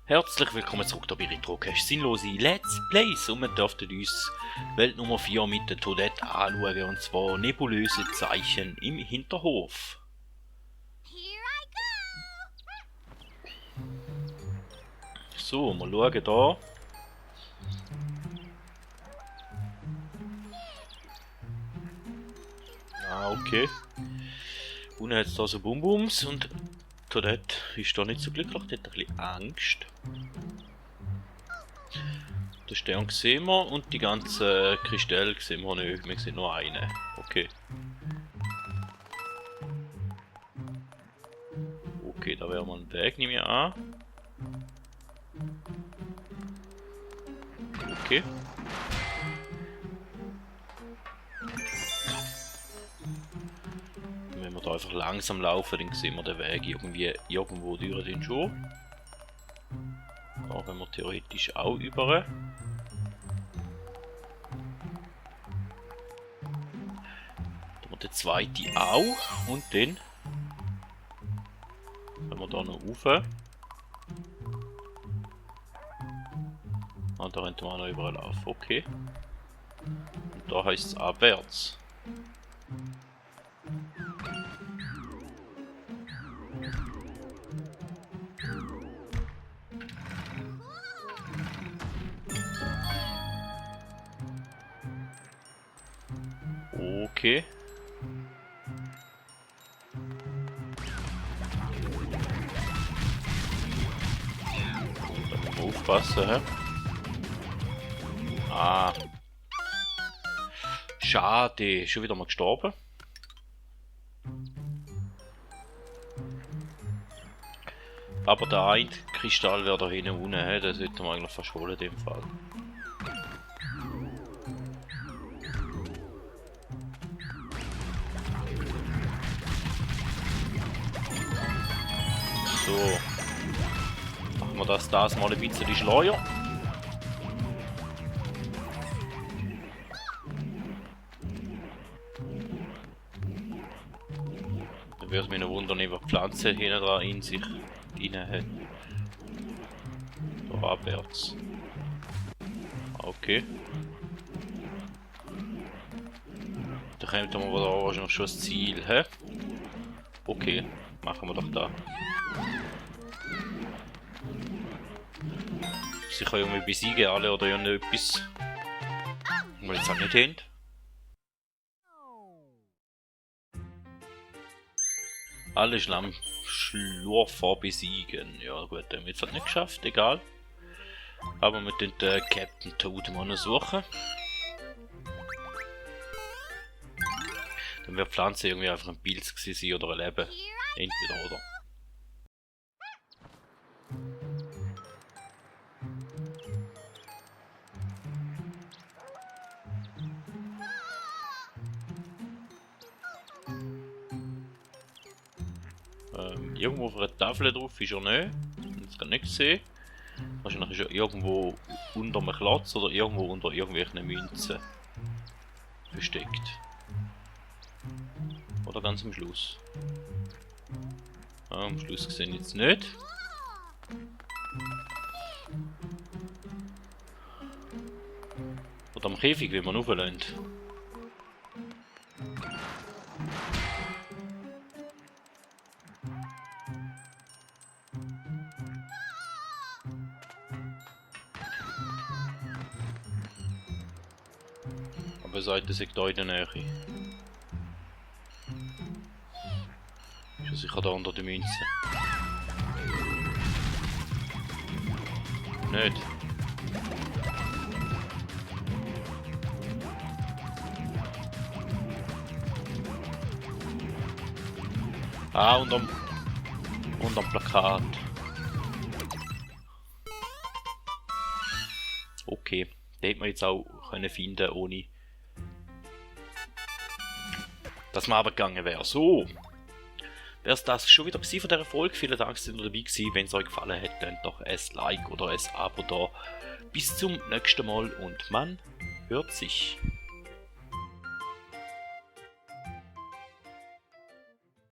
Herzlich willkommen zurück hier bei Retrocast Sinnlose Let's Plays und wir dürften uns Welt Nummer 4 mit der Toadette anschauen, und zwar nebulöse Zeichen im Hinterhof. So, wir schauen da. Ah, okay. Unten hat es da so Bum-Bums und Toadette ist da nicht so glücklich, die hat ein bisschen Angst. Den Stern sehen wir und die ganzen Kristalle sehen wir nicht, wir sehen nur einen. Okay. Okay, da wäre mal ein Weg, nehme ich an. Okay. Wenn wir da einfach langsam laufen, dann sehen wir den Weg irgendwie irgendwo durch den schon. Da können wir theoretisch auch über. Da der zweite auch und dann können wir da noch rauf. Ah, da könnte man auch noch überall laufen, okay. Und da heißt es abwärts. Okay. Da müssen wir aufpassen, hä? Ah. Schade, schon wieder mal gestorben. Aber der eine Kristall wäre da hinten unten, hä? Den sollten wir eigentlich fast holen in dem Fall. So. Machen wir das mal ein bisschen schleuer. Dann würde es mich noch wundern, ob die Pflanze hinten dran in sich hat. Da abwärts. Okay. Da kommt wir da wahrscheinlich schon das Ziel, hä? Okay, machen wir doch da. Sie können irgendwie besiegen alle oder irgendetwas. Weil jetzt auch nicht hin. Alle Schlammschlurfer besiegen. Ja gut, haben wir jetzt halt nicht geschafft, egal. Aber wir tun den Captain Toad mal noch suchen. Dann wird die Pflanze irgendwie einfach ein Pilz gewesen sein oder ein Leben. Entweder oder. Irgendwo auf einer Tafel drauf ist er nicht. Das kann ich nicht sehen. Wahrscheinlich ist er irgendwo unter einem Klotz oder irgendwo unter irgendwelchen Münzen versteckt. Oder ganz am Schluss. Ah, am Schluss gesehen jetzt nicht. Oder am Käfig, wie man rauflässt. Aber sagt, es ist da in der Nähe. Ist ja sicher da unter der Münze. Nicht. Ah, und am Plakat. Okay, den hätte man jetzt auch können finden, ohne dass man runtergegangen wäre. So, wäre es das schon wieder von dieser Folge. Vielen Dank, dass ihr dabei gewesen. Wenn es euch gefallen hat, dann doch ein Like oder ein Abo da. Bis zum nächsten Mal und man hört sich.